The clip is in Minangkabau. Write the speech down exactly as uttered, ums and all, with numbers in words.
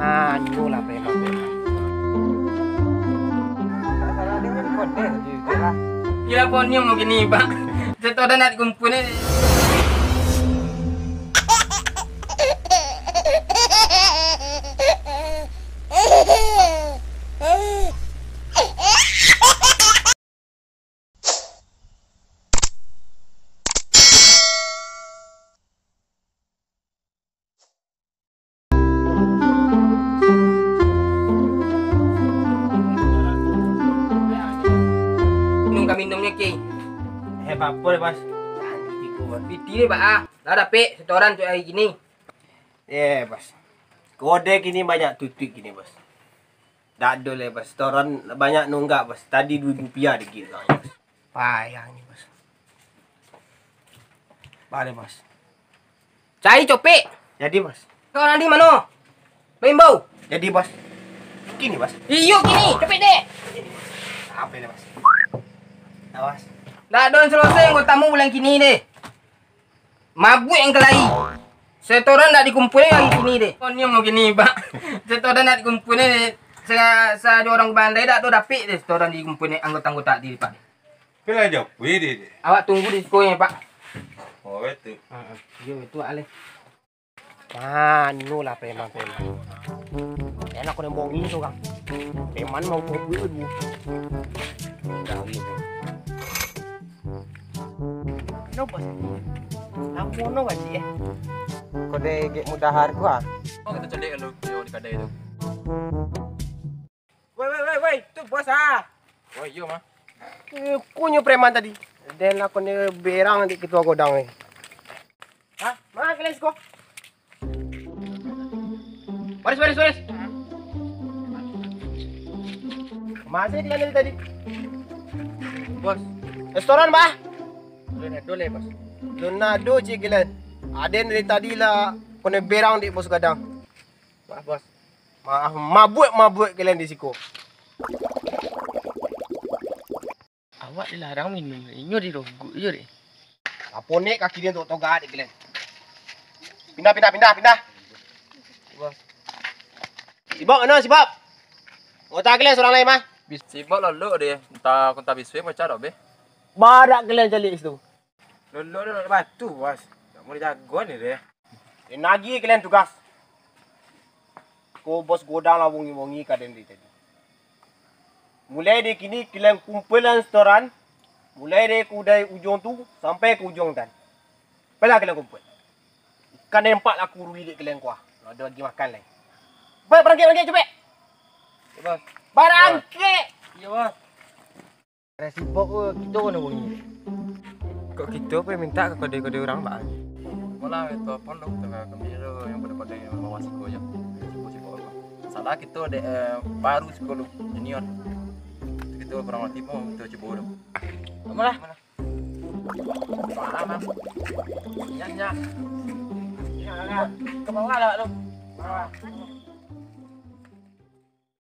Anu lah, preman-preman. Gila, ponium mungkin ni, Pak. Setoran nak dikumpulin. Minum ka minumnyo, Ki. Eh, apo deh, Bos? Cantik, Bos. Piti deh, Pak, ah. Lah dapek setoran tu hari kini. Eh, Bos. Kode kini banyak tutuik kini, Bos. Dak ado lai, Bos. Setoran banyak nunggak, Bos. Tadi duo ribu rupiah dikit, Bos. Payah ni, Bos. Bare, Bos. Cari copek. Jadi, Bos. Kau nanti mano? Baimbau. Jadi, Bos. Kini, Bos. Iyo, kini. Copek deh. Apo ini, Bos? Nah, Bos. Dak ado selesai anggotamu bulan kini deh. Mabuak yang kelahi. Setoran dak dikumpulin hari kini deh. Konyong kini, Pak. Setoran dak dikumpulin. Sa-, sajo urang bandai dak tu dapik deh setoran dikumpulin anggota-anggota di, Pak. Pila jo, wih, deh, deh. Awak tunggu di siko, Pak. Oh, itu. Heeh. Yo, itu alih. Mano lah preman-preman. Enak kau nembongi tu, Kang. Preman mau buat duit dulu. Dari tu. Kenapa sih? Lampu no gaji, eh? Kau deh gek mudah harga. Oh, kita cari kalau di kedai tu. Woi, woi, woi, woi, tu bos ah. Oh, iyo, mah. Eh, kunyo preman tadi. Den lah kone berang di ketua godang ni. Hah? Mana kalian siko? Baris, baris, baris. Masih kalian dari tadi? Bos. Restoran, bah? Belum ada, Bos. Belum ada, cik kalian. Aden dari tadi lah kone berang di pos gadang. Maaf, Bos. Maaf, mabuak-mabuak kalian di siko. Awak dilarang minum, inyo dirogok jo deh. Apo nek kaki dia untuk toga dek kalian. Pindah, pindah, pindah, pindah. Bos. Sibok, ano, sibok. Anggota kalian surang lai mah. Bis-, sibok lolok deh. Entah, entah biswe macam dak, be. Barak kalian caliak situ. Lolok dek batu, Bos. Dak mau dijago ni deh. Inagi kalian tugas. Ko bos godang lah bongi-bongi ka den dari tadi. Mulai dari kini kalian kumpulan setoran, mulai dari ku-, dari ujuang tu sampai ke ujuang tan. Pailah kalian kumpul. Ikan empat lah kurui dek kalian kuah. Kalau ada lagi makan lai. Pai, barangkek, barangkek, capek. Iyo, Bos. Barangkek. Iyo, Bos. Ado sibok ko, kito kono bunyi. Kok kito pai minta ka kode-kode urang, Bang? Apolah, telepon dong, tengah kami tu yang pada-pada yang bawa siko je. Sibok-sibok tu. Salah kito dek, eh, baru siko tu, junior. Kito kurang reti pun kito cubo tu. Apolah. Apolah. Paham, Bang. Nyak, nyak. Nyak, nyak. Ka bawah lah tu. Bawah.